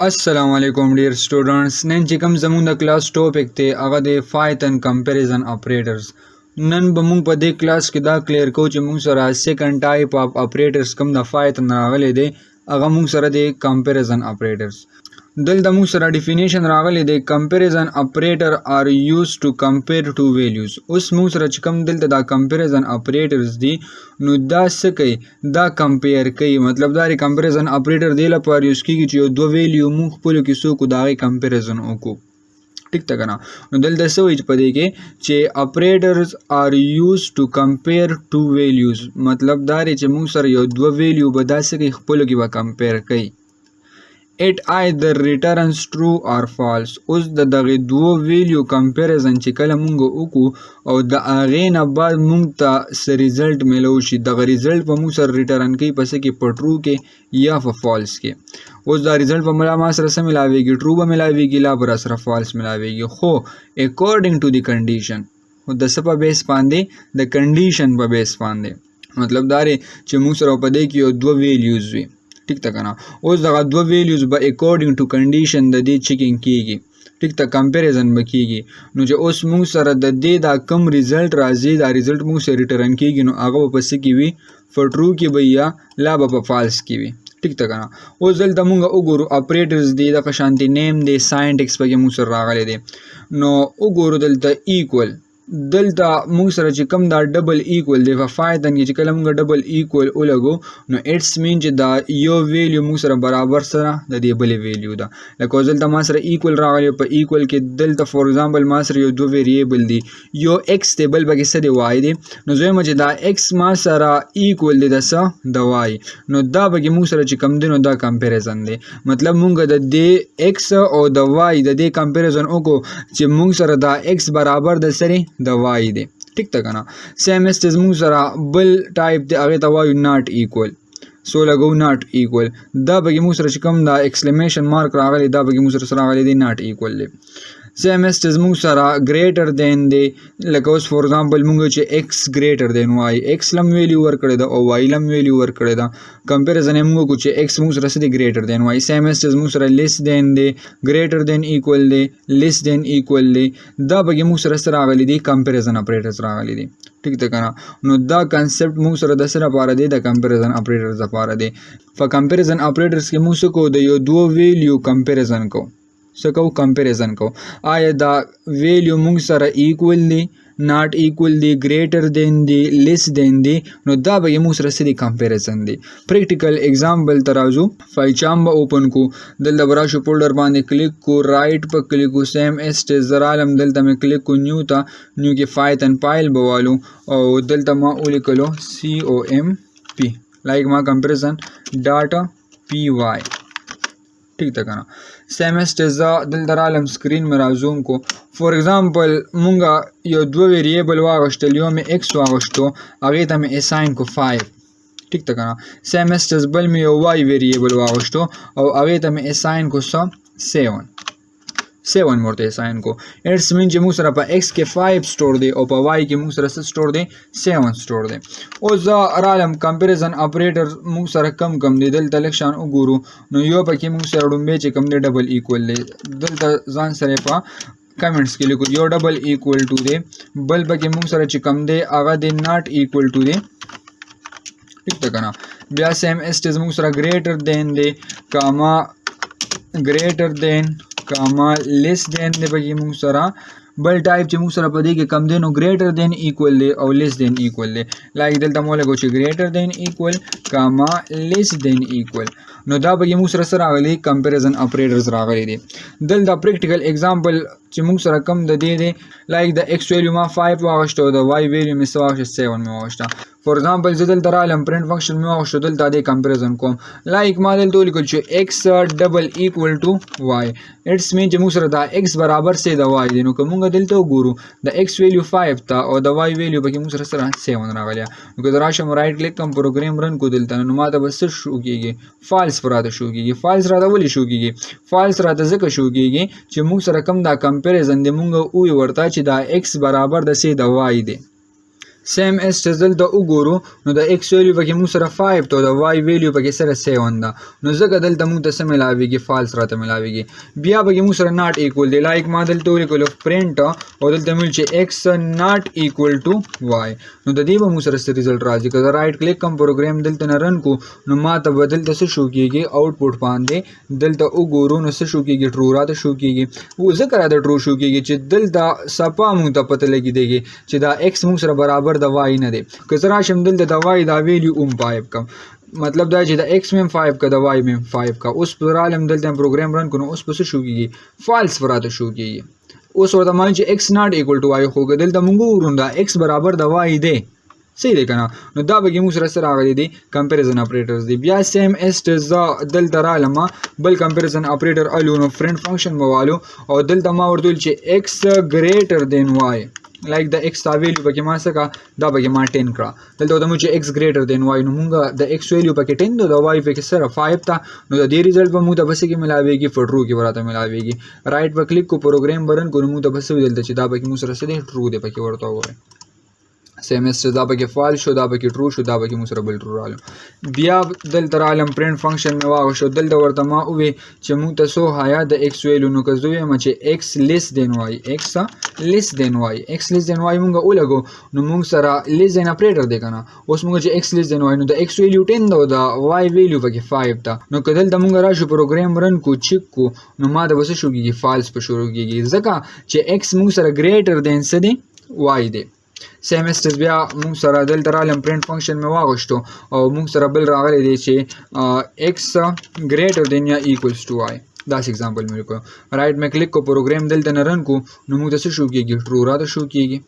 السلام علیکم ډیر سټوډنټس، نن چې کوم زموږ د کلاس ټاپک دی هغه دی پایتن کمپیریزن اپریټرز. نن به موږ په دې کلاس کې دا کلیر کوو چې موږ سره سیکنډ ټایپ اف اپریټرز کوم د پایتن راغلی دی هغه موږ سره دی کمپیریزن اپریټرز. دلته موږ سره ډیفینیشن راغلی دی، کمپیریزن اپریټر آر یوز ټو کمپیر ټو ویلیوز. اوس موږ سره چې کوم دلته دا کمپیریزن اپریټرز دي نو دا څه کوي؟ دا کمپیر کوي. مطلب دا دی کمپیریزن اپریټر دې لپاره یوز کیږي چې یو دوه ویلیو موږ خپلو کې څه وکړو د هغې کمپیریزن وکړو، ټیک ده که نه؟ نو دلته څه وایي چې په دې کې چې اپریټرز آر یوز ټو کمپیر ټو ویلیوز، مطلب دا دی چې موږ سره یو دوه ویلیو به دا څه کوي خپلو کې به کمپیر کوي. It either returns true or false. اوس د دغې دوو ویلیو کمپیریزن چې کله مونږ وکړو او د هغې نه بعد مونږ ته څه ریزلټ میلاو شي، دغه ریزلټ به مونږ سره ریټرن کوي په څه کې؟ په ټرو کې یا په فالس کې. اوس دا ریزلټ به ما سره څه میلاویږي؟ ټرو به میلاویږي لا به راسره فالس میلاویږي، خو اکارډینګ ټو دی کنډیشن، خو د څه په بیس باندې؟ د کنډیشن په بیس باندې. مطلب دا دی چې مونږ سره په دې کې یو دوه ویلیوز وي، ټیک ده که نه؟ اوس دغه دوه ویلیوز به اکارډینګ ټو کنډیشن د دې چیکینګ کیږي، ټیک ده، کمپیریزن به کیږي. نو چې اوس مونږ سره د دې دا کم ریزلټ راځي، دا ریزلټ مونږ سره ریټرن کیږي، نو هغه به په څه کې وي؟ په ټرو کې به یا لا به په فالس کې وي، ټیک ده که نه؟ اوس دلته مونږ وګورو اپریټرز دی، دغه شانتې نیم دی، ساینټکس پکې مونږ سره راغلی دی. نو وګورو دلته ایکول، دلته مونږ سره چې کوم دا ډبل ایکول دی په پایتن کې چې کله مونږ ډبل ایکول ولګو نو اټس مین چې دا یو ویلیو مونږ سره برابر سره د دې بلې ویلیو ده. لکه اوس دلته ما سره ایکول راغلی، په ایکول کې دلته فور ایگزامپل ما سره یو دوه ویریبل دي، یو ایکس دی بل پکې څه دی وای دی. نو زه وایم چې دا ایکس ما سره ایکول دی د څه؟ د وای. نو دا پکې مونږ سره چې کوم دی نو دا کمپیریزن دی. مطلب مونږ د دې ایکس او د وای د دې کمپیریزن وکړو چې مونږ سره دا ایکس برابر د سره د وای دی، ټیک ده که نه؟ سیم ایس زموږ سره بل ټایپ دی هغې ته وایو ناټ ایکول. سو لګو ناټ ایکول، دا پکې موږ سره چې کوم دا اکسکلیمیشن مارک راغلی دا پکې موږ سره څه راغلی دی؟ ناټ ایکول دی. سیم ایس زموږ سره ګریټر دین دی. لکه اوس فور ایگزامپل موږ چې ایکس ګریټر دین وای، ایکس لم ویلیو ورکړې ده او وای لم ویلیو ورکړې ده، کمپیریزن یې موږ وکړو چې ایکس موږ سره څه دی؟ ګریټر دین وای. سیم ایس زموږ سره لیس دین دی، ګریټر دین ایکول دی، لیس دین ایکول دی، دا پکې موږ سره څه راغلي دي؟ کمپیریزن اپریټرز راغلي دي، ټیک ده که نه؟ نو دا کنسپټ موږ سره د څه لپاره دی؟ د کمپیریزن اپریټرز لپاره دی. په کمپیریزن اپریټرز کې موږ څه کوو؟ د یو دوه ویلیو کمپیریزن کوو. څه کوو؟ کمپیریزن کوو. آیا دا ویلیو موږ سره ایکول دی، ناټ ایکول دی، ګریټر دین دی، لیس دین دی، نو دا به یې موږ سره څه دی؟ کمپیریزن دی. پریکټیکل اگزامپل ته راځو. فایچام به اوپن کو، دلته به راشو فولډر باندې کلیک کو، رائټ په کلیک کو، سیم ایس ټی زه رالم، دلته مې کلیک کو نیو ته، نیو کې پایتن فایل به والو او دلته ما ولیکلو سی او ایم پی، لایک ما کمپیریزن ډاټ پی وای، ټیک ده که نه؟ سیم ایس ټی زه دلته رالم، سکرین مې رازوم کو. فور ایگزامپل مونږ یو دوه ویریبل واغوستل، یو مې ایکس واغوستو هغې ته مې اساین کو 5، ټیک ده که نه؟ سیم ایس ټی بل مې یو وای ویریبل واغوستو او هغې ته مې اساین کو څه؟ 7 مې ورته اساین کو. اټس مین چې موږ سره په ایکس کې 5 سټور دی او په وای کې موږ سره څه سټور دی؟ 7 سټور دی. اوس زه رالم کمپیریزن اپریټر موږ سره کم کم دی، دلته لږ شان وګورو. نو یو پکې موږ سره ړومبی چې کم دی ډبل ایکول دی، دلته ځان سره په کمنټس کې لیکو یو ډبل ایکول ټو دی، بل پکې موږ سره چې کم دی هغه دی ناټ ایکول ټو دی، ټیک ده که نه؟ بیا سیم ایس ټی زموږ سره ګریټر دین دی، کاما ګریټر دین کاما لیس دین دی پکې موږ سره. بل ټایپ چې موږ سره په دې کې کم دی نو ګریټر دین ایکول دی او لیس دین ایکول دی. لایک دلته مو لګو چې ګریټر دین ایکول کاما لیس دین ایکول، نو دا پکې موږ سره څه راغلي؟ کمپیریزن اپریټرز راغلي دي. دلته پریکټیکل اگزامپل چې موږ سره کم د دې دی، لایک د ایکس ویلیو ما 5 واغوسته او د وای ویلیو مې څه واغوسته؟ 7 مې واغوسته. فور ایگزامپل زه دلته رالم پرنټ فنکشن مې واغوستو، دلته دې کمپیریزن کوم. لایک ما دلته ولیکل چې ایکس ډبل ایکول ټو وای، اټس مین چې موږ سره دا ایکس برابر څه د وای دی. نو که موږ دلته وګورو د ایکس ویلیو 5 ته او د وای ویلیو پکې موږ سره سره 7 راغلی. نو که زه راشم رائټ کلیک کوم پروګرام رن کو دلته، نو ما ته به څه شو کېږي؟ فالس به راته شو کېږي. فالس راته ولې شو کېږي؟ فالس راته ځکه شو کېږي چې موږ سره کوم دا کمپیریزن دی، موږ وویل ورته چې دا ایکس برابر د څه د وای دی. سیم اس چې دلته وګورو نو د ایکس ویلیو پکې موږ سره 5 ته، د وای ویلیو پکې سره 7 ده، نو ځکه دلته موږ ته څه ملاویږي؟ فالس راته ملاویږي. بیا پکې موږ سره not equal دی، لایک ما دلته ولیکلو پرنټ او دلته مې چې ایکس not equal to وای، نو د دې به موږ سره څه ریزلټ راځي؟ که زه رائټ کلیک کوم، پروګرام دلته نه رن کو، نو ما ته به دلته څه شو کیږي؟ آوټپوټ باندې دلته وګورو نو څه شو کیږي؟ ټرو راته شو کیږي. و ځکه راته ټرو شو کیږي چې دلته صفا موږ ته پته لګیدېږي چې دا ایکس موږ سره برابر د وای نه دی. که زه راشم دلته د وای دا ویلیو هم 5 کم، مطلب دا چې د ایکس میم 5 کا، د وای میم 5 کا، اوس پر عالم دلته پروګرام رن کو، نو اوس په څه شو کیږي؟ فالس راته شو کیږي. اوس ورته ما چې ایکس not equal to وای، خو که دلته موږ وګورو دا ایکس برابر د وای دی، صحیح دی که نه؟ نو دا پکې موږ سره څه راغلي دي؟ کمپیریزن اپریټرز دي. بیا سیم اس ته زه دلته رالم، بل کمپیریزن اپریټر الو، نو فرنټ فنکشن به والو او دلته ما ورته وویل چې ایکس ګریټر دین وای، لایک د ایکس دا ویلیو پکې ما څه کا، دا پکې ما 10 کړه. دلته ورته موږ چې ایکس ګریټر دین وای، نو موږ د ایکس ویلیو پکې 10 ده، د وای پکې سره 5 ته، نو د دې ریزلټ به موږ ته په څه کې ملاویږي؟ په ټرو کې به راته ملاویږي. رائټ به کلیک کو، پروګرام به رن کو، نو موږ ته به څه وي دلته چې دا پکې موږ سره څه دی؟ ټرو دی. پکې ورته وګورئ، سیم اس دا پکې فال شو، دا پکې ټرو شو، دا پکې موږ سره بل ټرو رالو. بیا دلته رالم، پرنټ فنکشن مې واغوښتو، دلته ورته ما ووی چې موږ ته څو حیا د ایکس ویلو، نو که زه ووایم چې ایکس لیس دین وای، ایکس لیس دین وای، ایکس لیس دین وای موږ ولګو، نو موږ سره لیس دین اپریټر دی که نه؟ اوس موږ چې ایکس لیس دین وای، نو د ایکس ویلیو 10 ده او د وای ویلیو پکې 5 ده، نو که دلته موږ راشو پروګرام رن کو، چک کو، نو ما ته به څه شو کېږي؟ فالس په شروع کېږي، ځکه چې ایکس موږ سره ګریټر دین څه دی؟ وای دی. سیم اس بیا موږ سره دلته رالم، پرنټ فنکشن مې واغوښتو او موږ سره بل راغلی دی چې ایکس ګریټر دین یا ایکوالز ټو وای، داسې اگزامپل مې وکړو. رائټ مې کلیک کو، پروګرام دلته نه رن کو، نو موږ ته څه شو کېږي؟ ټرو راته شو کېږي.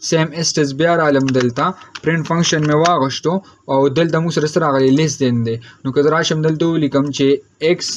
سیم اس بیا رالم دلته پرنټ فنکشن مې واغوښتو او دلته موږ سره څه راغلی؟ لیس دین دی. نو که زه راشم دلته ولیکم چې ایکس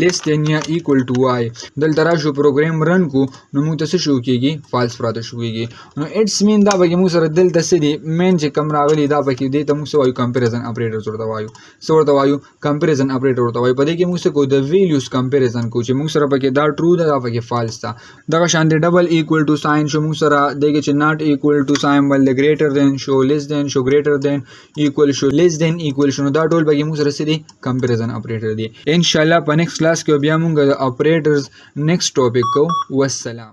لیس دین یا ایکوال ټو وای، دلته راشو پروګرام رن کو، نو موږ ته څه شو کېږي؟ فالس راته شو کېږي. نو اټس مین دا پکې موږ سره دلته څه دي مین چې کم راغلي دا پکې دې ته موږ څه وایو؟ کمپیریزن اپریټرز ورته وایو. څه ورته وایو؟ کمپیریزن اپریټر ورته وایو. په دې کې موږ څه کوو؟ د ویلیوز کمپیریزن کوو چې موږ سره پکې دا ټرو ده، دا پکې فالس ده. دغه شان دی double equal to sign شو موږ سره دې کې چې not equal to sign بل ګریټر دین شو، لیس دین شو، ګریټر دین ایکوال شو، لیس دین ایکوال شو، نو دا ټول پکې موږ سره څه دي؟ کمپیریزن اپریټر دي. ان شاء الله په نیکسټ کلاس کې بیا موږ د اپریټرز نیکسټ ټاپک کوو. والسلام.